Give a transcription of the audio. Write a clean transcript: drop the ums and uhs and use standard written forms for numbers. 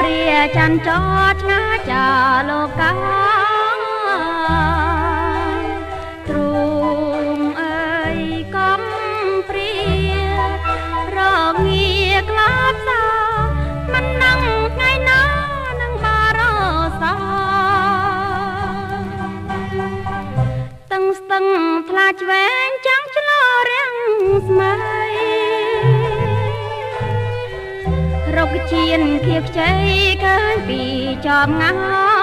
រាចន្ទចឆ្ងាចាលោកកាទ្រូងអើយកំព្រារងាក្លាបសាមិននឹងថ្ងៃណានឹងបារសាតឹងស្ទឹងថ្លាឆ្វេងចាំងឆ្លោរាំងស្មៃរុកជៀនខៀវខ្ចីឃើញពីចំងា